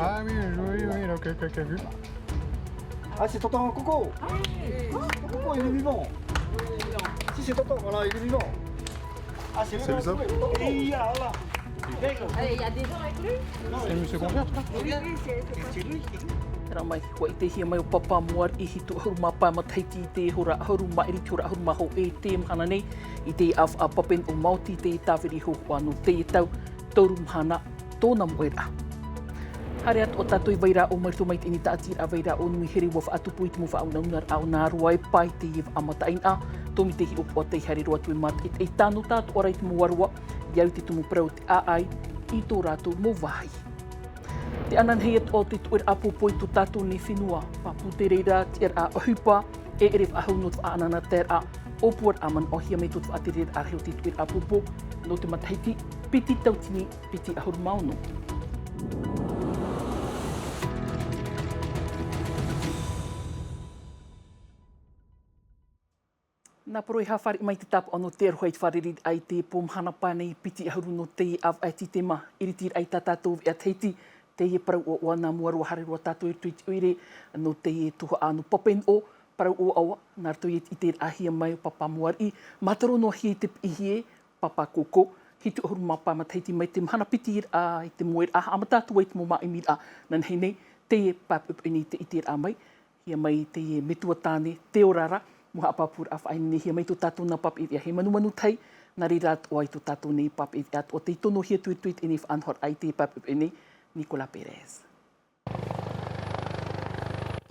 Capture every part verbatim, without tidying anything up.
Ah oui, oui, oui, oui, ok, ok, ok, vu. Ah, c'est tonton Coco. Tonton Coco, il est vivant. Si, c'est tonton, voilà, il est vivant. Ah, c'est lui, c'est lui, ça ? Et il y a là. Allez, il y a des gens avec lui ? C'est monsieur Convert, je crois. Oui, oui, c'est c'est lui. Tērā mai, ua ʻitehia mai ʻo Papa Moariʻi, hitu ʻahuru mā pae matahiti i te hora ʻahuru maʻiri i te hora ʻahuru mā hōʻē i te mahana nei, i te ʻāfaʻa pape nō Maoti, te tāviri hōhoʻa nō teie tau, toru mahana tōna moʻeraʻa. Haere atoʻa tātou i Vairaʻo, mai roto mai i teie tāʻatiraʻa Vairaʻo nui here, ua faʻatupu i te mau faʻaunaunaraʻa o nā roa e pae i teie vaʻa mataʻeinaʻa, tōmite hiʻopoʻa tei haere roa atu e mātaʻitaʻi, tāno tātou ra i te mau ʻāroa, i au i te tumu parau o te ʻāʻai i tō rātou mau vāhi. Te ananahi atoʻa o te tuʻeraʻa pōpō i tō tātou nei fenua, pāpū te reira, tiʻaraʻa ʻohipa, e ʻere faʻahou nō te faʻaʻanaʻanataeraʻa, ʻōpuaraʻa manaʻohia mai tō te faʻatereraʻa rahi o te tuʻeraʻa pōpō, nō te matahiti piti tauatini piti ʻahuru mā ono. Nā poro e haʻafāriʻi mai te tāpaʻo nō te aroha i te fārereiraʻa i te pō mahana pae nei, piti ʻahuru nō teie ʻāvaʻe Tītema, iritiraʻa i tā tātou veʻa Tahiti, teie parau ʻoaʻoa nā mua roa, haere roa tātou i roto i te ʻoire nō teie tuhaʻa nō Papeneʻo, parau ʻoaʻoa, nā roto i te ʻiteraʻahia mai o Papa Moariʻi, mātaro noa hia i te piʻihia e Papa Coco, hitu ʻahuru mā pae matahiti mai te mahana piti ra i te moeraʻa, haʻamata atu ai te mau māʻimiraʻa, nā niʻa i teie pae poʻipoʻi nei i te ʻiteraʻa mai, hia mai teie metua tāne, te ora ra, mau haʻapāpūraʻa faʻaineinehia mai tō tātou nā Papeʻeveʻa, he manumanu tahi, nā reira atoʻa i tō tātou nei Papeʻeveʻa atoʻa tei tonohia atu i roto i teie faʻanahoraʻa i te pae poʻipoʻi nei, Nicolas Perez.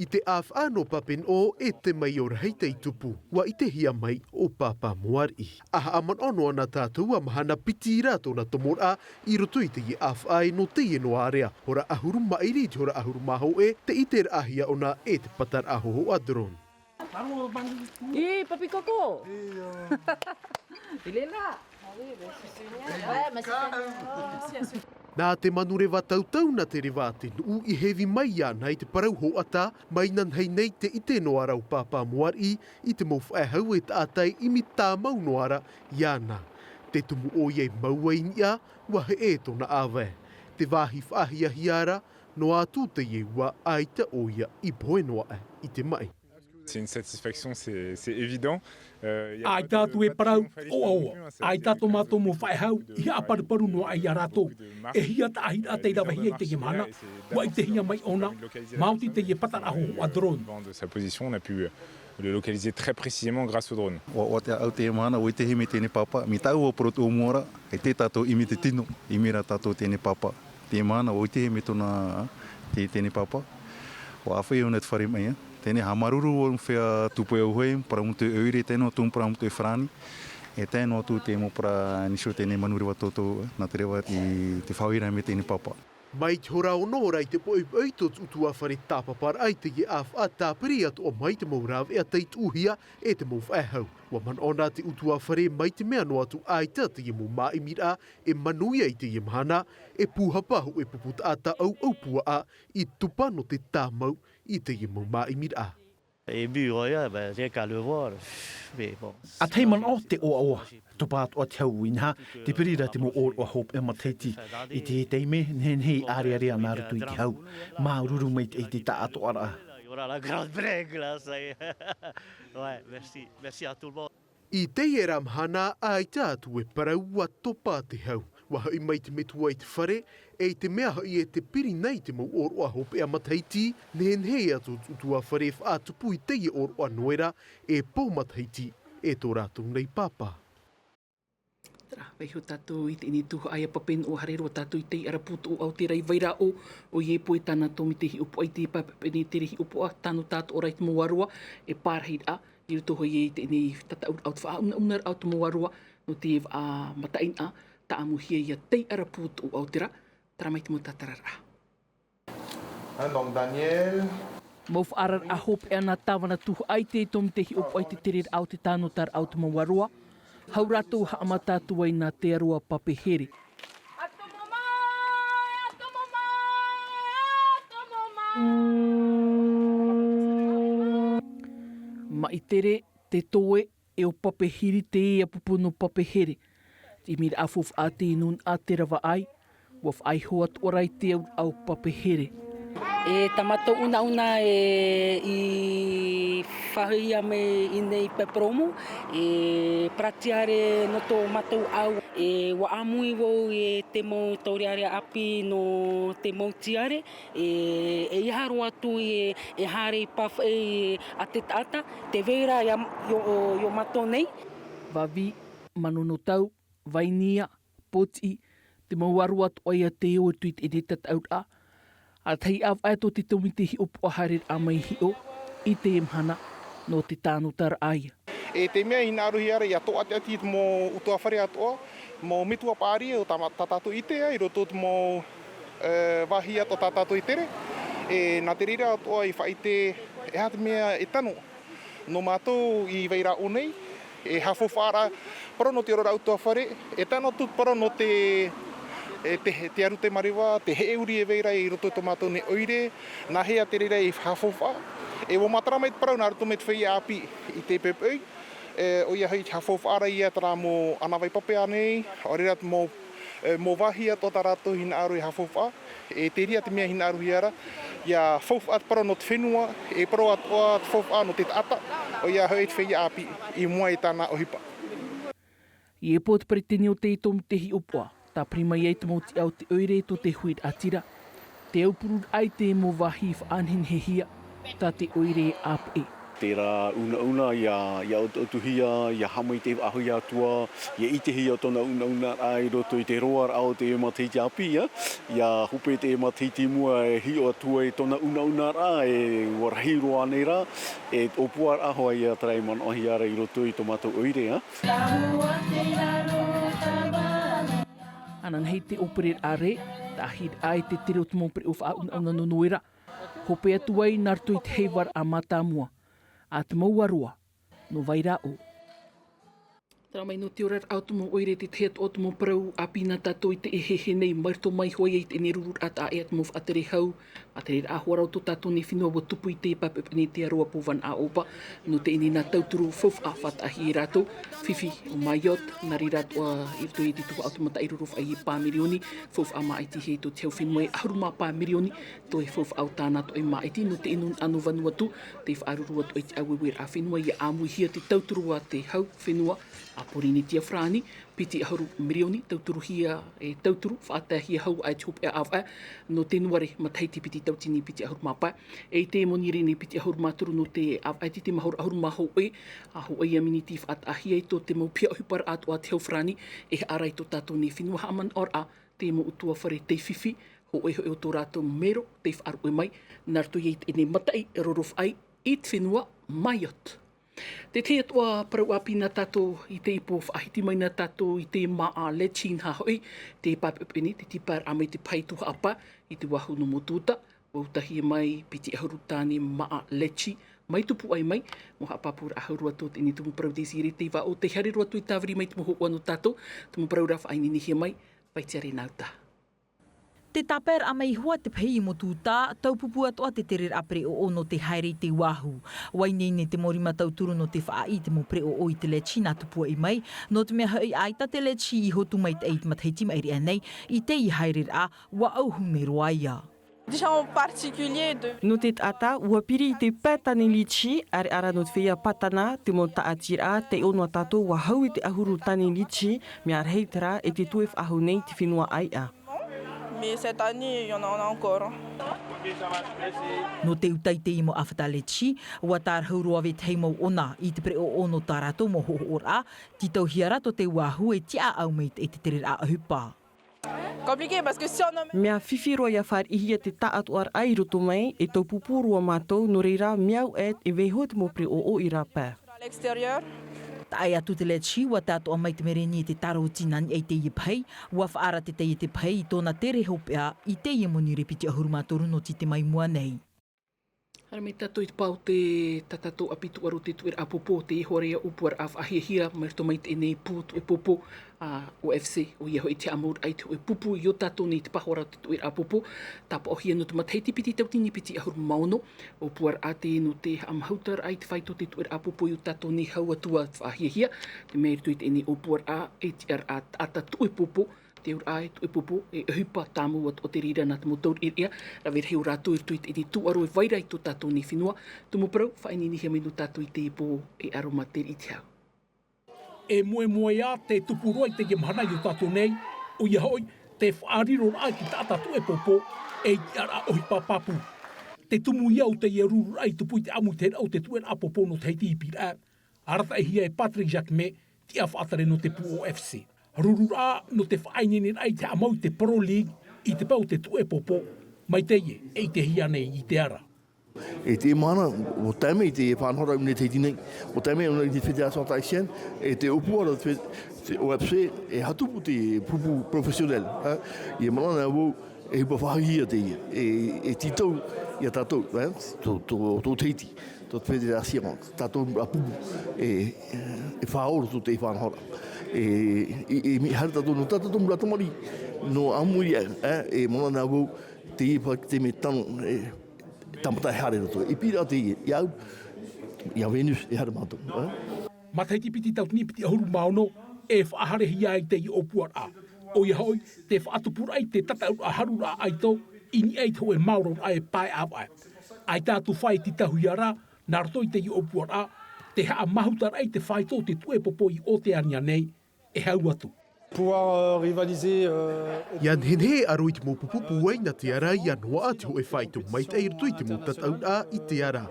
I te ʻāfaʻa nō Papeneʻo e te maiora rahi tei tupu, ua ʻitehia mai ʻo Papa Moariʻi. ʻA haʻamanaʻo noa na tātou ʻa mahana piti ra tōna tomoraʻa i roto i teie ʻāfaʻa e nō teie noa area, hora ʻahuru maʻiri i te hora ʻahuru mā hōʻē, tei ʻiteraʻahia ʻōna e te pataraʻa hōhoʻa drone. Hé, Papy Coco. Il est là. Ouais, mais c'est génial. Merci à ce Nā te manureva tautau, nā te reva a te nuʻu i hevi mai iāna i te parau hoʻata, mai nā niʻa i te ʻite noa ra o Papa Moariʻi i te mau faʻehau e taʻata e ʻimi tāmau noa ra iāna. Te tumu ʻoia i mau ai i niʻa, ua heʻe tōna ʻāvae. Te vāhi faʻahiahia ra, noa atu teie ua ʻaita ʻoia i pohe noa aʻe i te maʻi. C'est une satisfaction, c'est, c'est évident. Euh, il y a pas de, pas de, ʻAita atu e parau, ʻoaʻoa. ʻAita tō mātou mau faʻehau i haʻaparuparu noa aʻe iā rātou. E hia taʻahiraʻa tei ravehia i teie mahana, ua ʻitehia mai ʻōna, maoti teie pataraʻa hōhoʻa drone. De sa position, on a pu, euh, le localiser très précisément grâce au drone. ʻOaʻoa te ʻāʻau teie mahana, ua ʻitehia mai teie nei papa, mai tāʻu ʻua parau atu ʻōmuaraʻa, ʻaita tātou ʻimi te tino, ʻimi rā tātou teie nei papa. Teie mahana, ua ʻitehia mai tōna, te, teie nei papa. ʻUa ʻāfaʻi ʻōna i te fare maʻi, ā. Teie nei, haʻamāuruuru vau i te feiā tūpohe auahi, parau motu e ʻoire, tae noa atu parau motu e farāni. E tae noa atu te mau parau nīsio teie nei manureva tautau, nā te reva i te faʻahoʻiraʻa mai teie nei papa. Mai te hora ono ora i te poʻipoʻi tō te ʻutuāfare tāpaparaʻa i teie ʻāfaʻa tāpiri atoʻa mai te mau rāveʻa tei tuʻuhia e te mau faʻehau. ʻUa manaʻo na te ʻutuāfare mai te mea noa atu ʻaita teie mau māʻimiraʻa e manuia i teie mahana, e pūhapa hōʻē pupu taʻata ʻauʻau puaʻa i tupa nō te tāmau i teie mau māʻimiraʻa. Et puis, regarde, ben, rien qu'à le voir, mais bon. ʻA tahi manaʻo te ʻoaʻoa, topa atoʻa te hau inaha, te piri ra te mau ʻōroʻa hopeʻa matahiti. I te taime, nehenehe e ʻārearea nā roto i te hau. Māuruuru maitaʻi i te taʻatoʻaraʻa. Il y aura la grande blague, là, ça y est. Ouais, merci. Merci à tout le monde. I teie ra mahana, ʻaita atu e parau ua topa te hau. ʻUa hoʻi mai te metua i te fare, e i te mea hoʻi e te piri nei te mau ʻōroʻa hopeʻa matahiti, nehenehe atu te ʻutuāfare e faʻatupu i teie ʻōroʻa noera, e pō matahiti, e tō rātou nei papa. Terā, vaiiho tātou i teie tuhaʻa iā Papeneʻo, haere roa tātou i teie ʻarapu tō Aotearoa i Vairaʻo, ʻoia e pohe tāna tōmite hiʻopoʻa i te pae poʻipoʻi nei, tere hiʻopoʻa, tano tātou ora i te mau ʻāroa, e pārahiraʻa, i roto hoʻi i teie tataʻuraʻa o te faʻaunaunaraʻa o te mau ʻāroa, nō te vaʻa mataʻeinaʻa, tāʻamuhia ia teie ʻarapu tō Aotearoa, terā mai te mau tātararaʻa. Hein, donc Daniel. Mau faʻaararaʻa hopeʻa nā tāvana tuhaʻa i te tōmite hiʻopoʻa i te tereraʻa o te tānotaraʻa o te mau ʻāroa. Hau rātou haʻamata atu ai nā te ʻāroa pape here. Maʻi tere, te toe, e ʻo Papehiri teie pupu nō Papehere. Te ʻimiraʻa faufaʻa tei nūnaʻa te ravaʻai. Ua faʻaiho atu ʻoia i te auraʻa o Papehere. E tā mātou ʻunaʻuna e i faʻahoʻihia mai i nei peporomu, e paratiare nō tō mātou ʻāua. E ua ʻāmui vau e te mau taurearea ʻāpī nō te mau tiare, e, e ʻeiaha roa atu e, e haere i pāfaʻi a te taʻata, tē vai ra ia, io, io mātou nei. Vāvī, Manonotau, Vainia, Pōtiʻi, te mau aro atoʻa ia te ʻō i te ʻenei tataʻuraʻa. ʻA tahi ʻāvaʻe tō te tōmite hiʻopoʻa haereraʻa mai hiʻo i teie mahana nō te tānotaraʻa ia. E te mea hinaʻarohia ra ia tōʻatiʻati i te mau ʻutuāfare atoʻa, mau metua paʻari o tā, tā tātou i ʻite ai i roto i te mau, e, vāhi atoʻa tā tātou i tere. E nā te reira atoʻa i faʻaʻite e aha te mea e tano. Nō mātou i vai ra ʻō nei, e haʻafaufaʻa ra, parau nō te oraraʻa ʻutuāfare, e tae noa atu parau nō te, e te, te aru te mareva, te heʻeuri e vai ra i roto i tō mātou nei ʻoire, nāhea te reira i haʻafaufaʻa. E ua matara mai te parau nā roto mai te feiā ʻāpī i te poʻipoʻi, e, ʻoia hoʻi te haʻafaufaʻa ra ia terā mau ʻānāvai pape ānei, ʻaore ra te mau, e, mau vāhi atoʻa tā rātou hinaʻaro i haʻafaufaʻa. E te reira te mea hinaʻarohia ra, ia faufaʻa te parau nō te fenua, e parau atoʻa te faufaʻa nō te taʻata, ʻoia hoʻi te feiā ʻāpī, i mua i tāna ʻohipa. I ʻōpū te peretiteni o te tōmite hiʻopoʻa, tāpiri mai ai te mau tiʻa o te ʻoire tō te huiraʻatira, te aupururaʻa i te mau vāhi faʻanehenehehia, tā te ʻoire ʻāpeʻe. Terā ʻunaʻuna ia, ia ʻotoʻotohia, ia haʻamaitaʻi faʻahou i te Atua, ia ʻitehia tōna ʻunaʻunaraʻa i roto i te roaraʻa o te matahiti ʻāpī, ia, ia hope te matahiti i mua e hiʻo atu ai tōna ʻunaʻunaraʻa, e ua rahi roa nei rā, e ʻōpuaraʻa hoʻi ia terā i manaʻohia ra i roto i tō mātou ʻoire, ia. Ananahi te ʻōpereraʻa rē, tahi rā i te tere o te mau pereʻoʻo faʻaunauna nō Noera, hope atu ai nā roto i te heivaraʻa mātāmua, a te mau aroa, nō vai ra ʻō. Terā mai nō te oraraʻa o te mau ʻoire, te tahi atoʻa o te mau parau ʻāpī nā tātou i teie nei, mai roto mai hoʻi i teie rururaʻa taʻa ʻē a te mau faʻatere hau, faʻatereraʻa hoʻi ra o tō tātou nei fenua ua tupu i te pāpeʻapeʻa nei te aroha pō vānaʻa ʻōpū, nō teie nei nā tauturu faufaʻa faʻataʻahia e rātou, fifi o Mayotte, nā reira atoʻa i roto i te tuhaʻa o te mataʻi roro faʻaʻī e pae mirioni, faufaʻa māʻitihia tō te hau fenua e ʻahuru mā pae mirioni, tō e faufaʻa o tāna atoʻa e māʻiti, nō te inu nō Vanuatu, tē faʻaruru atu i te ʻāueueraʻa fenua, ia ʻāmuihia te tauturu a te hau fenua a Pōrīnetia farāni, piti ʻahuru mirioni, tauturuhia, e tauturu, faʻataʻahia hau aʻe te hopeʻa ʻāvaʻe, nō Tenuare matahiti piti tauatini piti ʻahuru mā pae. E i te monirē nei piti ʻahuru mā toru nō te ʻāvaʻe, te mahora ʻahuru mā hōʻē, a hōʻē ia miniti faʻataʻahia i tō te mau piha ʻohiparaʻa atoʻa a te hau farāni, e haʻa ra i tō tātou nei fenua haʻamanaʻoraʻa, te mau ʻutuāfare tei fifi, hōʻē hoʻi o tō rātou mero tei faʻaruʻe mai, nā roto ia i teie mataʻi roro faʻaʻī i te fenua Mayotte. Te tahi atoʻa parau ʻāpī nā tātou i teie pō, faʻahiti mai nā tātou i te māʻa letchi nā hoʻi, te pāpeʻapeʻa nei, te tīpaeraʻa mai te pae tuhaʻa pae, i te vāhi nō Motuta, ua utahia mai piti ʻahuru tāne māʻa letchi, mai tupu ai mai, mau haʻapāpūraʻa hau roa tō teie tumu parau Desirée Teivaʻo, tei haere roa atu e tāviri mai te mau hōhoʻa nō tātou, te mau parau rā faʻaineinehia mai, faʻaʻite ʻore nā uta. Te tāpaeraʻa mai iho a te pahi i Motuta, taupupū atoʻa te tereraʻa pereʻoʻo nō te haere i te vāhi. ʻUa ineine te mau rima tauturu nō te faʻaʻī i te mau pereʻoʻo i te letchi nā tupu ai mai, nō te mea hoʻi ʻaita te letchi i hotu maitaʻi i te matahiti i maʻiri aʻe nei, i teie haereraʻa, ʻua ʻauhune roa ia. Déjà en particulier de Nō te taʻata, ʻua piri i te pae tāne litchi, ʻāreʻa rā nō te feiā Patana, te mau taʻatiraʻa, taiʻo noa tātou ʻua hau i te ʻahuru tāne litchi, mea rahi terā e te toe faʻahou nei i te fenua ʻāiʻa. Mais cette année, il y en a, on a encore, hein. Nō te uta i teie mau ʻāfata letchi, ʻua tārahu roa vetahi mau ʻona i te pereʻoʻo nō tā rātou mau hōhoʻaraʻa, tītauhia rā tō te vāhi e tiʻaʻau mai i te tereraʻa ʻohipa. Compliqué, parce que si on a Mea fifi roa ia fāriʻihia te taʻatoʻaraʻa i roto mai, e taupupū roa mātou, nō reira, mea au ʻē e vaiiho te mau pereʻoʻo i rāpae. À l'extérieur. Taʻa ʻē atu te letchi, ʻua tātoʻa mai te mereni e te taro tīnani i teie pahi, ʻua faʻaara te taiete pahi i tōna tere hopeʻa i teie monirē piti ʻahuru mā toru nō te tau i mua nei. Haere mai tātou i te pae o te, tā tātou ʻāpī tūʻaro, te tuʻeraʻa pōpō, te ihoa ra ia ʻōpuaraʻa faʻahiahia, mai roto mai i teie pū tuʻe pōpō, a, O F C, ʻoia hoʻi te haʻamauraʻa i te hōʻē pupu i ō tātou nei te pāhoraʻa o te tuʻeraʻa pōpō, tāpaʻohia nō te matahiti piti tauatini piti ʻahuru mā ono, ʻōpuaraʻa teie nō te haʻamautaraʻa i te fāito o te tuʻeraʻa pōpō i ō tātou nei hau atu ā faʻahiahia, te mea i roto i teie ʻōpuaraʻa, e tiʻaraʻa taʻata tuʻe pōpō, Te auraʻa e tuʻupopo, e ʻohipa tāmau atu o te reira nā te mau taureʻareʻa, rave rahi ō rātou i roto i teie tūʻaro e vai ra i tō tātou nei fenua. Tumu parau, faʻaineinehia mai nō tātou i teie pō, e ʻaro mā te riʻi te hau. E moemoeā te tupu roa i teie mahana i ō tātou nei, ʻoia hoʻi, te faʻariroraʻa i te taʻata tuʻupopo, e i te ʻaraʻa ʻohipa pāpū. Te tumu ia o teie rururaʻa i tupu i te ʻāmuitahiraʻa o te tuʻeraʻa popo nō Tahiti i Pīraʻe. Arataʻihia e Patrick Jacquemet, tiʻa faʻatere nō te pū O F C. Rururaʻa nō te faʻaineineraʻa i te haʻamau i te Pro League, i te pae o te tuʻupopo, mai teie, e ʻitehia nei i te ara. E te mahana, ʻua tae mai te faʻanahoraʻa i Tahiti nei, ʻua tae mai ʻōna i te Fédération Tahitienne, e te ʻōpuaraʻa te, te O F C, e hatupu te pupu professionnel, ā, ʻia manaʻo nei au, e ʻohipa faʻahiahia teie, e, e tītau, ia tātou, ā, tō, tō, tō Tahiti, tō te fédération, tātou mau pupu, e, e faʻaora tō te faʻanahoraʻa. E, e, e, mea haere tātou nō tā tātou mau tamariʻi, nō ʻāmui, ā, e manaʻo nei au, teie paʻi te mea tano, e, tāmata e haere roto. I Pīraʻe teie, ia au, ia Venus, e haere mātou, ā. Matahiti piti tauatini piti ʻahuru mā ono, e faʻahaerehia ai teie ʻōpuaraʻa. ʻOia hoʻi, te faʻatupuraʻa i te tataʻuraʻa haruraʻa ʻaito, i niʻa i te hōʻē maororaʻa e pae ʻāvaʻe. ʻAita atu fāʻi tītauhia ra, nā roto i teie ʻōpuaraʻa, te haʻamāhutaraʻa i te fāito o te tuʻupopo i Oteania nei, e hau atu. Pouvoir, euh, rivaliser, euh, ʻIa nehenehe e ʻaro i te mau pupu pūai nā te ara ʻia noaʻa te hōʻē fāito maitaʻi i roto i te mau tataʻuraʻa i te ara.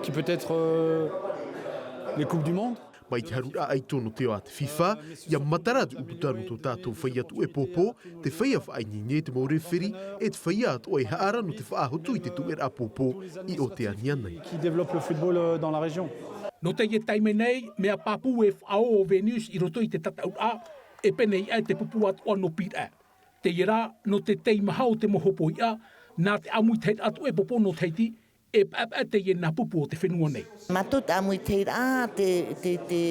Qui peut être, euh, les Coupes du Monde. Mai te haruraʻa ʻaito nō te ao a te FIFA, ʻia matara te ʻūputa nō tō tātou feiā tuʻupopo, te feiā faʻaineine, te mau referee, e te feiā atoʻa e haʻara nō te faʻahotu i te tuʻeraʻa popo i Oteania nei. Qui développe le football, euh, dans la région. Nō teie taime nei, mea pāpū e faʻaō ʻo Venus i roto i te tataʻuraʻa, e pēneiaʻe te pupu atoʻa nō Pīraʻe. Teie rā, nō te teimaha o te mau hopoiʻa, nā te ʻāmuitahiraʻa tuʻupopo nō Tahiti, e paʻepaʻe teie nā pupu o te fenua nei. Mātou te ʻāmuitahiraʻa, te, te, te,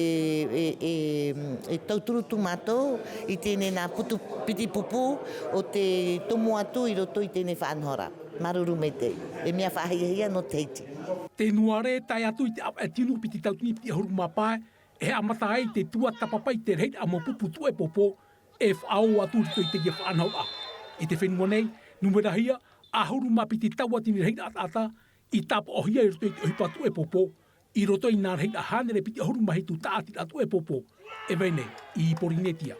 e, e, e tauturu atu mātou i teie nā putu piti pupu o te tomo atu i roto i teie faʻanahoraʻa. Māuruuru maitaʻi, e mea faʻahiahia nō Tahiti. Te nuare tae atu i te ʻāvaʻe tino piti tauatini piti ʻahuru mā pae, e haʻamata ai te tuatāpapa i te rahiraʻa mau pupu tuʻupopo, e faʻaō atu i roto i teie faʻanahoraʻa. I te fenua nei, nūmerahia, ʻahuru mā piti tauatini rahiraʻa taʻata, i tāpaʻohia i roto i te ʻohipa tuʻupopo, i roto i nā rahiraʻa hānere piti ʻahuru mā hitu tāʻatiraʻa tuʻupopo, e vai nei, i Porinetia.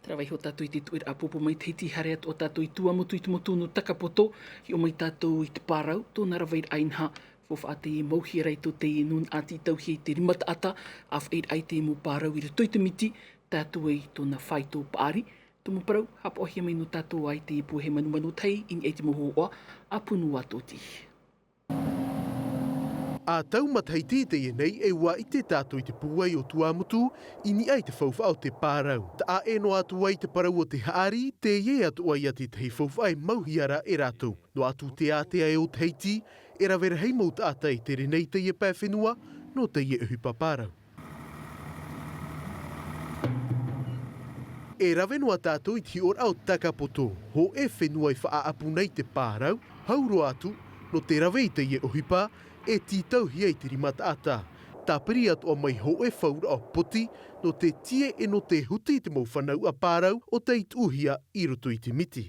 Tē rave iho tātou i te tuʻeraʻa popo mai Tahiti, haere atu ā tātou i Tuamotu i te motu nō Takapoto, hiʻo mai tātou i te pārau, tōna rave i te ʻainaha, faufaʻa teie mauhia ra i tō teie nūnaʻa tītauhia i te rima taʻata, ʻāfaʻiraʻa i te mau pārau i roto i te miti, tae atu ai i tōna fāito paʻari, tumu parau, haʻapaʻohia mai nō tātou ā i teie pū e manumanu tahi, i niʻa i te mau hōhoʻa, ʻāpunu atoʻa tītau. ʻA tau matahiti i teie nei, e ʻua ʻite tātou i te pūai o Tuamotu, i niʻa i te faufaʻa o te pārau. Taʻa ʻē noa atu ai te parau o te haʻari, teie atoʻa ia te tahi faufaʻa e mauhia ra e rātou. Noa atu te ātea e o Tahiti, e rave rahi mau taʻata e tere nei teie pae fenua, nō teie ʻohipa pārau. E rave noa tātou i te hiʻoraʻa o Takapoto, hōʻē fenua i faʻaʻapu nei te pārau, hau roa atu, nō te rave i teie ʻohipa, e tītauhia i te rima taʻata. Tāpiri atoʻa mai hōʻē fauraʻo poti, nō te tie e nō te huti i te mau fanauʻa pārau o tei tuʻuhia i roto i te miti.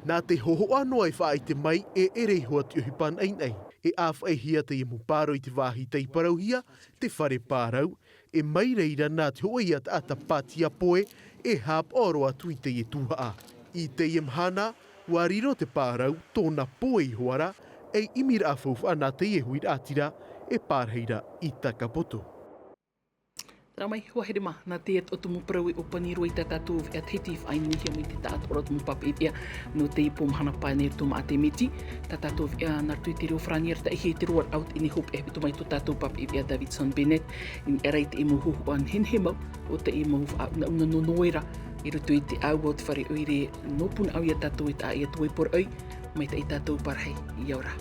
Nā te hōhoʻa noa e faʻaʻite mai e ʻere iho atu i ʻohipa naʻinaʻi, e ʻāfaʻihia teie mau pārau i te vāhi tei parauhia, te fare pārau, e mai reira nā te hōʻē ia taʻata pātia poe, e haʻapaʻo roa atu i teie tuhaʻa. I teie mahana, ʻua riro te pārau, tōna poe iho ā ra, ei ʻimiraʻa faufaʻa nā teie huiraʻatira, e pārahi ra i Takapoto. Tārā mai, ʻua here mā, nā te atoʻa tumu parau e ʻōpani roa i tā tātou veʻa Tahiti i faʻaineinehia mai te taʻatoʻaraʻa o te mau pāpaʻi veʻa nō teie pō mahana pae nei roto maʻa te miti. Tā tātou veʻa nā roto i te reo Farāni arataʻihia i te roaraʻa o teie nei hopeʻa e pito mai tō tātou pāpaʻi veʻa Davidson Bennett. I niʻa ra i te mau hōhoʻa nehenehe mau o teie mau faʻaunauna nō Noera i roto i te ʻāua o te fare ʻoire nō Punaʻauia tātou e taʻa ʻē atu ai Poroʻi, maitaʻi tātou pārahi, ʻia ora.